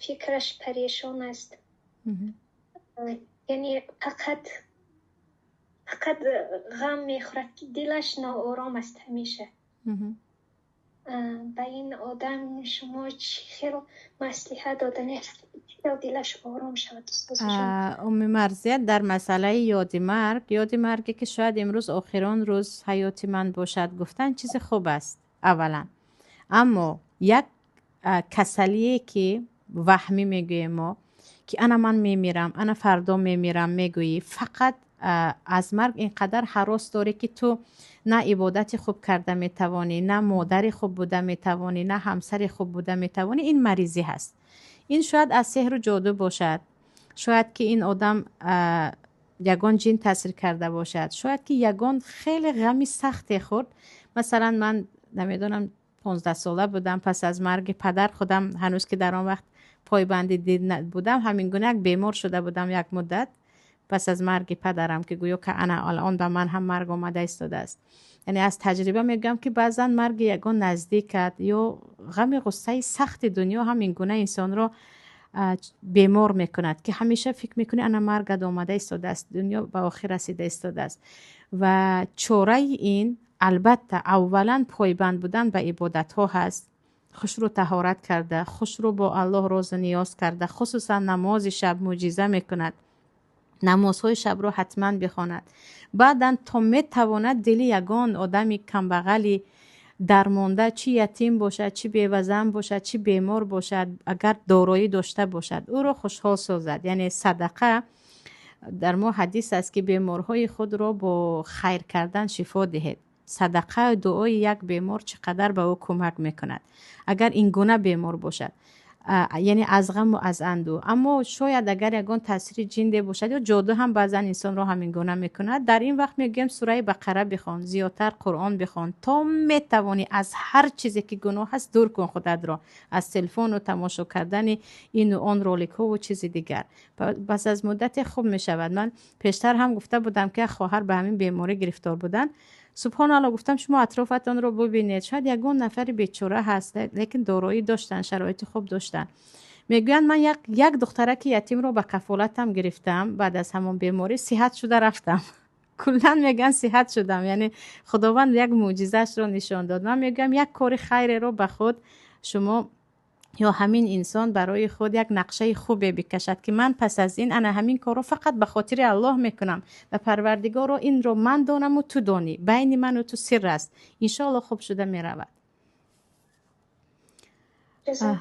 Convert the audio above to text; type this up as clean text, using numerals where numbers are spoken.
Фикраш парешон аст. Яъне фақат ғам мехӯрад, ки дилаш ноором аст ҳамеша. Ба ин одам шумо чӣ хел маслиҳат додани, чӣ хел дилаш ором шавад, устозҷон? Умми Марзия, дар масъалаи ёди марг, ёди марге, ки шояд имрӯз охирон рӯз ҳаёти ман бошад, гуфтан чизи хуб аст аввалан. Аммо як касалие, ки ваҳмӣ мегӯем мо, ки ана ман мемирам, ана фардо мемирам мегӯӣ, фақат аз марг ин қадар ҳарос дорӣ, ки ту на ибодати хуб карда метавонӣ, на модари хуб буда метавонӣ, на ҳамсари хуб буда метавонӣ. Ин маризӣ ҳаст. Ин шояд аз сеҳру ҷоду бошад, шояд ки ин одам ягон ҷин таъсир карда бошад, шояд ки ягон хеле ғами сахте хӯрд. Масалан, ман намедонам, 15сола будам, пас аз марги падар худам, ҳанӯз ки дар он вақт пойбанди дин будам, ҳамин гуна як бемор шуда будам як муддат пас аз марги падарам, ки гӯё ка ана алон ба ман ҳам марг омада истодааст. Яъне аз таҷриба мегӯям, ки баъзан марги ягон наздикат ё ғами ғуссаи сахти дунё ҳам ин гуна инсонро бемор мекунад, ки ҳамеша фикр мекунӣ, ана маргат омада истодааст, дунё ба охир расида истодааст. Ва чораи ин албатта аввалан пойбанд будан ба ибодатҳо ҳаст. Хушрӯ таҳорат карда, хушрӯ бо Аллоҳ розу ниёз карда, хусусан намози шаб мӯъҷиза мекунад. Намозҳои шабро ҳатман бихонад. Баъдан то метавонад дили ягон одами камбағали дармонда, чӣ ятим бошад, чӣ бевазан бошад, чӣ бемор бошад, агар дороӣ дошта бошад, ӯро хушҳол созад. Яъне садақа. Дар мо ҳадис аст, ки беморҳои худро бо хайр кардан шифо диҳед. Садақа, дуои як бемор чӣ қадар ба ӯ кӯмак мекунад, агар ин гуна бемор бошад, яъне аз ғаму аз андӯ. Аммо шояд агар ягон таъсири ҷинде бошад ё ҷоду ҳам баъзан инсонро ҳамин гуна мекунад. Дар ин вақт мегӯем, сураи Бақара бихон, зиёдтар Қуръон бихон, то метавонӣ аз ҳар чизе, ки гуноҳ аст, дур кун худатро, аз телефону тамошо кардани ину он роликҳову чизи дигар. Пас аз муддате хуб мешавад. Ман пештар ҳам гуфта будам, ки як хоҳар ба ҳамин беморӣ гирифтор буданд. Субҳоналло, гуфтам, шумо атрофатонро бубинед, шояд ягон нафари бечора ҳаст, лекин дороӣ доштанд, шароити хуб доштанд. Мегӯянд, ман як духтараки ятимро ба кафолатам гирифтам. Баъд аз ҳамон беморӣ сиҳат шуда рафтам. Куллан мегӯянд, сиҳат шудам, яъне Худованд як мӯъҷизаашро нишон дод. Ман мегӯям, як кори хайреро ба худ шумо ё ҳамин инсон барои худ як нақшаи хубе бикашад, ки ман пас аз ин ана ҳамин корро фақат ба хотири Аллоҳ мекунам ва Парвардигоро инро ман донаму ту донӣ, байни ману ту сир аст. Иншоалло, хуб шуда меравад.